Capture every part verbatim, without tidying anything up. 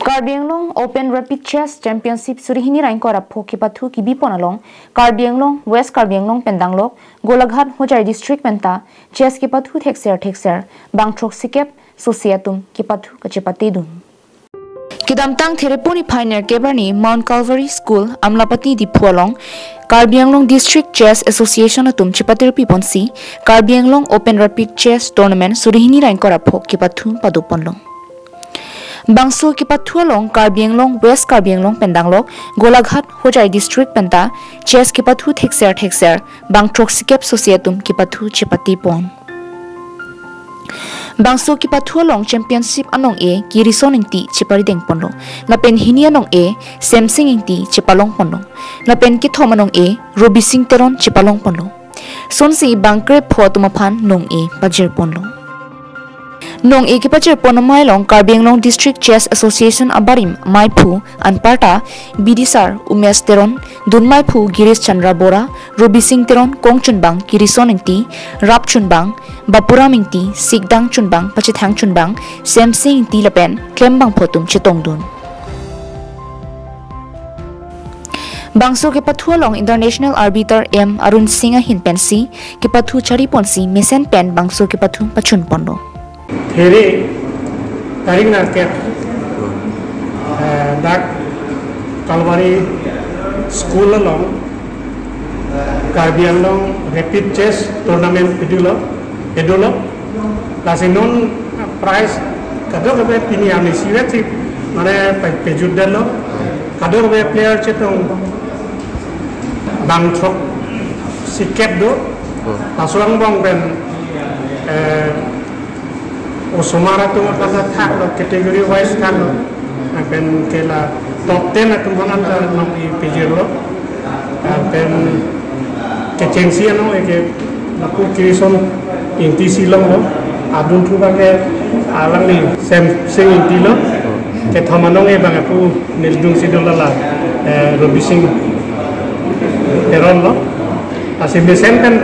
Karbi Anglong Open Rapid Chess Championship suri hini ra ingkoi ra pho kepathu kebipon along Karbi Anglong, West Karbi Anglong pen danglok Golaghat Hojai District penta chess kepathu thekser thekser bang throksikep sose atum kepathu kachepatedun. Kedamtang Therepuni phainer kebarni Mount Calvary School, Amlapati, Diphu along Karbi Anglong District Chess Association atum chepatirpi ponsi Karbi Anglong Open Rapid Chess Tournament suri hini ra ingkoi ra pho kepathu padoponlong. Bangso kepathu along Karbi Anglong, West Karbi Anglong pen danglok Golaghat Hojai District penta chess kepathu thekser thekser bang throksikep sose atum kepathu chepatepon. Bangso kepathu along championship anong-e Kirison Ingti cheparidengponlo. Lapen hini anong-e Semsing Ingti chepalongponlo. Lapen kethom anong-e Robising Teron chepalongponlo. Sonsi bang krepho atum aphan nong-e pajirponlo. Nong-e kepajirpon amei along Karbi Anglong District Chess Association abarim meiphu anparta bidisar Umesh Teron, dunmeiphu Girish Chandra Bora, Robising Teron, kongchunbang Kirison Ingti, rapchunbang Bapuram Ingti, sikdang chunbang, pachethang chunbang Semsing Ingti lapen klembangpho atum chetongdun. Bangso kepathu along International Arbiter M Arun Singh ahin pensi kepathu chariponsi mesen pen bangso kepathu pachunponlo. Here tarik nangkep, eh, dak Calvary School along Karbi Anglong Rapid Chess Tournament pedolo, pedolo. Lasi non prize kadokave pini arni sivet si mane pe-, pejutdetlo. Kadokave player chetong bang throksikep do. Hmm. Laso angbong pen, eh, osomar atum aphan ta thaklo, category wise thaklo. Lapen ke la top ten atum aphan ta nong-e pejirlo. Lapen kechengsi anong-e ke lapu Kirison Ingti si longlo. Adun thu abang ke alangli Semsing Ingti lo. Kethom anong-e abang lapu neli dungsi dolo la, eh, Robising Teron lo. Lasi mesen pen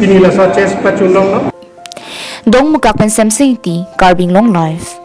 pini laso chess pachunlonglo. Dongmukak pen Semsing Ingti, Karbi Anglong Live.